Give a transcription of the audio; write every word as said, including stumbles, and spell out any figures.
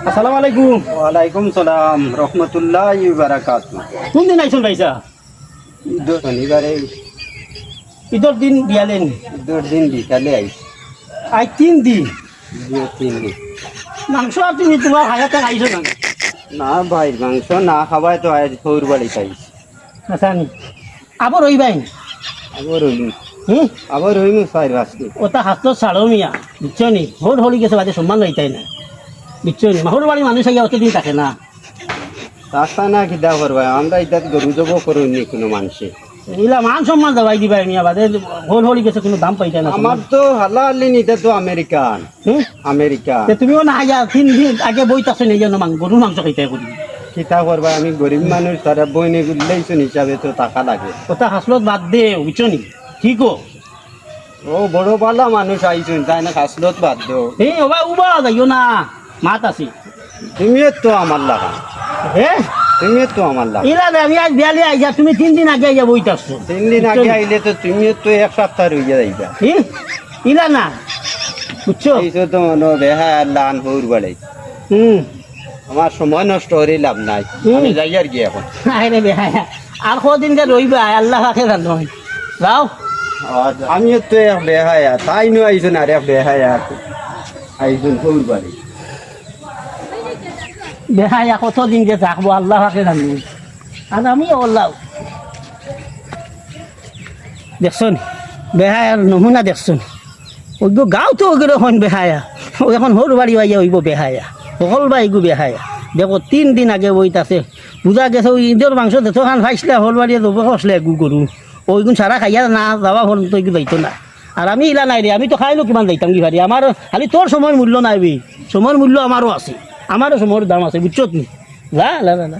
আসসালামু আলাইকুম। ওয়ালাইকুম সালাম রহমতুল্লাহি ওয়া বারাকাতুহু। কুন দিন আইছইন ভাইসাব? ঈদর শনিবারে। ঈদর দিন বিয়ালে নি? ঈদর দিন বিকালে আইছি। আইজ তিন দিন। জি, তিন দিন। মাংস আর তুমি তুমার হায়াতে খাইছো না? না ভাই, মাংস না খাওয়ায় তো আইজ হউর বাড়িত আইছি। আচ্ছা নি। আবার রইবায় নি? আবার রইমু। হুম? আবার রইমু চাইর পাঁচ দিন। অতা হাছলত ছাড়ো মিয়া, বুঝছো নি? হউর হলি গেছে বাদে সম্মান লইতায় না, বুঝছো নি? হউর বাড়ির মানুষ আইয়া অতদিন থাকে না। রাস্তা না কিতা করবায়, আমরা ইতাত গরু জবো করইন নি কুনু মানষে। ইলা মান সম্মান যাওয়াই দিবায় মিয়া, বাদে হউর হলি গেছে কুনু দাম পাইতায় না। আমার তো হালা হালি নি, ইতা তো আমেরিকান। হুম? আমেরিকা। তে তুমিও না আইয়া তিন দিন আগে বইতাছো নি, যেন মাং-, গরুর মাংস খাইতায় করি। কিতা করবায়, আমি গরিব মানুষ, তারা বইনে গুল্লাইছইন হিসাবে তো থাকা লাগে। অতা হাছলত বাদ দেও, বুঝছো নি? ঠিক ও। ও বড় বালা মানুষ আইছইন, তাইন খাছলত বাদ দেও। হে, ওবা, উবা যাইও না, মাত আছে। তুমিও তো আমার লাখান। হে? তুমিও তো আমার লাখান। ইলা রে, আমি আইজ বিয়ালে আইছি, তুমি তিন দিন আগে আইয়া বইতাছো। তিন দিন আগে আইলে তো তুমিও তো এক সাপ্তা রইয়া যাইবা। হে? ইলা না, বুঝছো? এই তো মনো বেহায়ার লাখান হউর বাড়ি। হুম। আমার সময় নষ্ট করি লাভ নাই। হুম। আমি যাইয়ার গি অখন। আরে বেহায়া, আর কদিন যে রইবায়, আল্লা পাকে জানইন। যাও। আচ্ছা, আমিও তো এক বেহায়া, তাইনও আইছইন আর এক বেহায়া আইছইন হউর বাড়ি। বেহায়া কতদিন যে থাকবো, আল্লা পাকে জানইন। আর আমি অলাউ। দেখছো নি? বেহায়ার নমুনা দেখছো নি? অউ গাঁওত অগুরে কইন বেহায়া। অউ অখন হউর বাড়ি আইয়া অইবো বেহায়া। হকল বা ইগু বেহায়া। দেখো, তিন দিন আগে বইতাছে। বুঝা গেছে অউ ঈদর মাংস যেতখান পাইছলা, হউর বাড়িয়ে জবো করছলা এগু গরু। অউ ইগুন সারা খাইয়া না যাওয়া পর্যন্ত ইগু যাইতো না। আর আমি ইলা নায় রে, আমি তো খাইলেও কিমান যাইতাম গি পারি। আমার খালি তোর সময়র মূল্য নাই বে। সময়র মূল্য আমারও আছে। আমারও সময়র দাম আছে, বুঝছত নি? যা, যা, যা, যা।